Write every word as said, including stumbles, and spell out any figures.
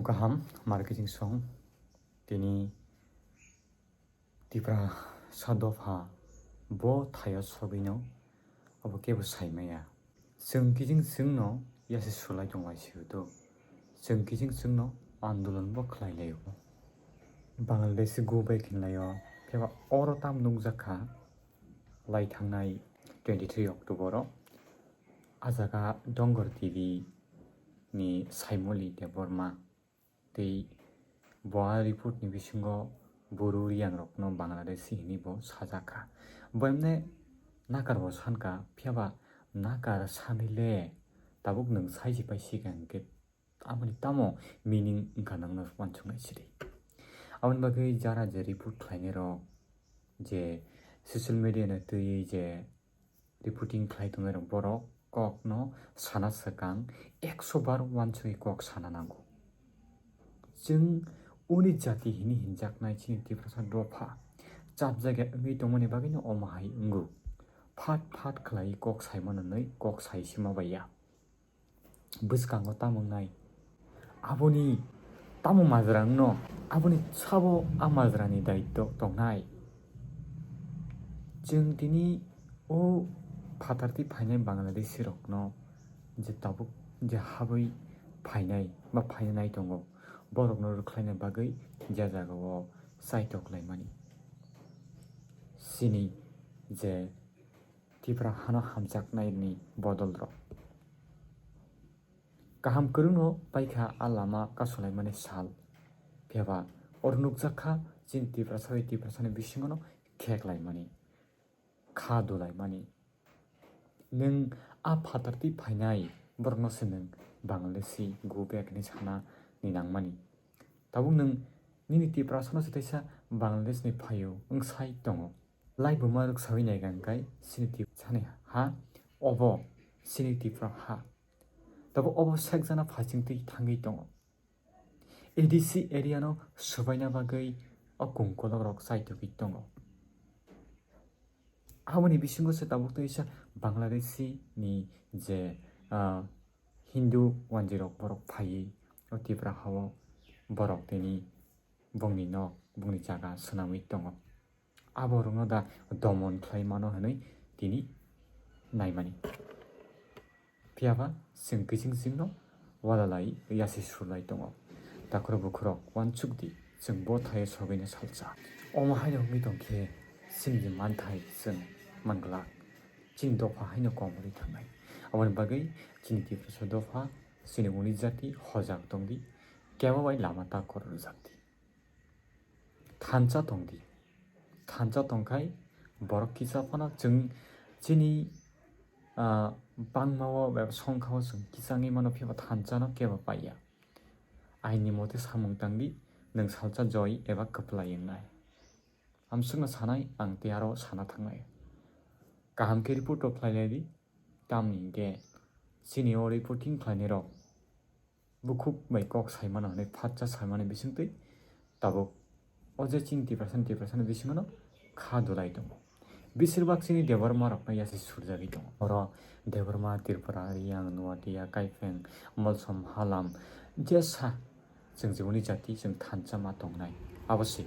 Kaham, marketing song. Tini Tipra sa dopha bo thaio sogwino abo kebo saimaya. Chwng kijing chwngno yasi sulai tonglaisio to. Chwng kijing chwngno andolon bo khlai laio. Bangladesh go back hinlaio. Phiaba oro tam nukjakha lai thangnai twenty three October o. A jaga Dongor T V ni Saimoli Debbarma tei bo a report ni bisingo buru riyangrokno Bangladeshi hinwi bo sajakha. Bo emne nakar bo sankha, phiyaba nakar sanwi le tabuk nwng saisi pai sikha hinkhe aboni tamo meaning wngkha nwngno uansuknai sidi. Aboni bagwi jara je report khlainairok je social media no twiwi je reporting khlai tongnairok borok kokno sana swkang ekso bar uansugwi kok sana nango. Chwng uni jati hini hinjaknai chini Tiprasa dopha chapjagya wngwi tongmani bagwino omo hai wngo. Phat phat khlai kok saimano hwnwi kok sai sima baiya. Bwskango tamo wngnai? Aboni tamo majra wngno? Aboni sabo a majrani daitw tongnai. Chwng tini o phatartwi phainai Bangladeshi rokno je tabuk je habwi phainai ba phainai tongo, borokno rwkhlaina bagwi je jagao chaitok laimani. Chini je Tipra hano hamjaknaini bodolrok. Kaham kwrwngno paikha a lama kasulaimani sal. Phiyaba oro nukjakha chini Tiprasa bai Tiprasani bisingono kheklaimani, kha dulaimani. Nwng a phatartwi phainai borokno se nwng Bangladeshi go back hinwi sana ni nangmani. Tabuk nwng nini Tiprasano se teisa Bangladeshni phaio wngsai tongo. Laibuma rwksawi naikha hwnkhe chini Tiprasani ha obo chini Tipra ha. Tabuk obo sekjana phaichingtwi thangwi tongo. A D C area no swbaina bagwi o kungkolokrok chaitugwi tongo. Aboni bisingo se tabuk teisa Bangladeshi ni je, ah, Hindu wanjwirok borok phaiwi o Tipra hao borok tini bongni nok, bongni jaga swnamwi tongo. Aborokno da domon khlai mano hwnwi tini naimani. Phiyaba chwng kiching kichingno walalai yasi surlai tongo. Takhro bukhurok uansuk di, chwng bo thaio sogwino salsa. Omo haino wngwi tongkhe chini manthai chwng manglak. Chini dopha haino komorwi thangnai. Aboni bagwi chini Tiprasa dopha, chini uni jati hojak tongdi, kebo bai lama ta kor rwjakdi. Thansa tongdi. Thansa tongkhai borok kisa phano chwng chini, ah, bangmao eba songkhao chwng kisangwi mano, phiya ba thansano kebo paiya. Aini mote samung tangdi, nwng salsa joi eba kwplai wngnai. Amsukno sanai ang tei aro sana thangnai. Kaham khe report rok khlai lai di, tamni hinkhe chini o reporting khlainairok bukhuk bai kok saimano hwnwi phatsa saimani bisingtwi tabuk o je chini Tiprasani, Tiprasani bisingono kha dulai tongo. Besirbak chini Debbarma rokno yasi surjagwi tongo. Oro Debbarma, Tripura, Riyang, Nuatia, Kaifeng, Molsom, Halam, jesa chwng jiboni jati chwng thansa ma tongnai. Abo se